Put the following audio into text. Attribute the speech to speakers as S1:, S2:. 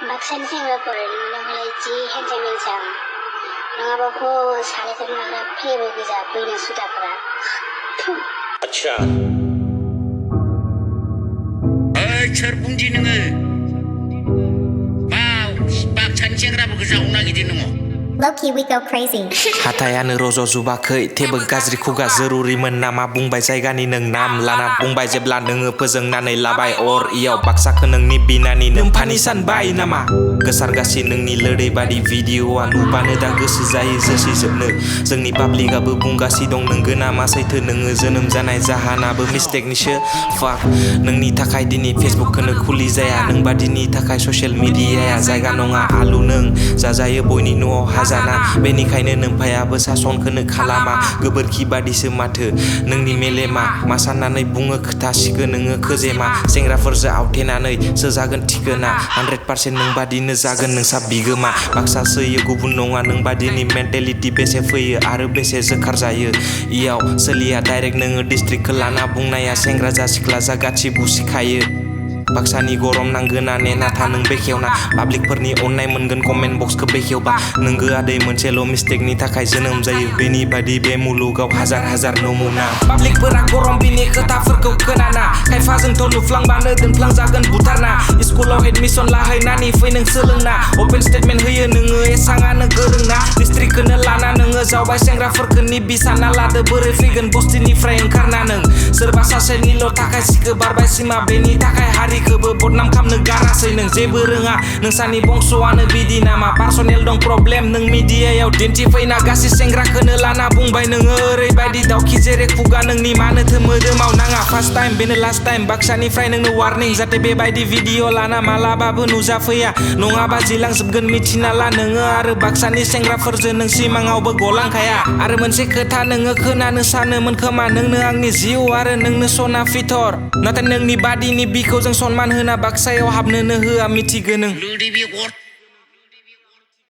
S1: 박사님 생각을 명령할지 행정명상 영화보고 사례들마다 피해보기자 보이는 수다보라
S2: अच्छा
S3: 철풍지 능을 박찬 सेंग्राफोरखौ जावना गिदिर नङ
S4: Low-key, we go crazy.
S5: हाथायानो रज'जुबाखै थेबो गाज्रि खुगा जरुरिमोन नामा बुंबाय जायगानि नों नाम लाना बुंबाय जेब्ला नोङो फोजोंनानै लाबाय अर इयाव बाक्साखौ नोंनि बिनानि नोम्फानि सानबाय नामा गोसारगासि नोंनि लोदै बादि भिडिअ'आ नुबानो दा गोसो जायो जोसिजोबनो जोंनि पाब्लिकआबो बुंगासि दं नोंगो नामा सैथो नोङो जोनोम जानाय जाहानाबो मिस्टेकनिसो फाक नोंनि थाखाय दिनै फेसबुकखौनो खुलि जाया नोंबादिनि थाखाय ससियेल मिडियाया जायगा नङा आलु नों जाजायो बयनि न'आव जाना बेनिखायनो नोम्फायाबो सासनखौनो खालामा गोबोरखि बादिसो माथो नोंनि मेलेमा मा साननानै बुङो खोथासिखो नोङो खोजेमा सेंग्राफोरजों आवथेनानै सोजागोन थिखोना 100% नोंबादिनो जागोन नोंसा बिगोमा बाक्सा सोयो गुबुन नङा नोंबादिनि मेन्टेलिटि बेसे फैयो आरो बेसे जोखार जायो इयाव सोलिया डाइरेक्ट नोङो डिस्ट्रिक्टखौ लाना बुंनाया सेंग्रा जा सिख्ला जा गासिबो सिखायो बाक्सानि गरम नांगोना नेना था नों बेखेवना पाब्लिकफोरनि अननाय मोनगोन कमेन्ट बक्सखौ बेखेवबा नोंगो आदै मोनसेल' मिस्टेकनि थाखाय जोनोम जायो बेनि बादि बे मुलुगाव हाजार हाजार नमुना पाब्लिकफोरा गरम बिनि खोथाफोरखौ खोनाना खायफाजोंथ' नुफ्लांबानो दोनफ्लांजागोन बुथारना स्कुलाव एडमिसन लाहैनानै फै नों सोलोंना अपेन स्टेटमेन्ट होयो नोङो एसाङानो गोरोंना डिस्ट्रिक्टखौनो लाना नोङो जावबाय सेंग्राफोरखौनि बिसाना लादो बोरै फैगोन बस्तिनिफ्राय ओंखारना नों सोरबा सासेनिल' थाखाय सिखो बारबाय सिमा बेनि थाखाय हारिखौबो बदनाम खालामनो गारासै नों जेबो रोङा नोंसानि बंस'आनो बिदि नामा पार्सनेल दं प्रब्लेम नों मिडियायाव दिन्थिफैना गासै सेंग्राखौनो लाना बुंबाय नोङो ओरैबायदि दावखि जेरै खुगा नोंनि मानोथो मोदोमाव नाङा फार्स्ट टाइम बेनो लास्ट टाइम बाक्सानिफ्राय नोंनो वार्निं जाहाथे बेबायदि भिडिअ लाना मालाबाबो नुजाफैया नङाबा जिलांजोबगोन मिथिना ला नोङो आरो बाक्सानि सेंग्राफोरजों नों सिमाङावबो गलांखाया आरो मोनसे खोथा नोङो खोनानो सानोमोन खोमा नोंनो आंनि जिउ आरो नोंनो सना फिथर नाथाय नोंनि बादिनि बिखौ जों सनमान होना बाक्सायाव हाबनोनो होआ मिथिगो नों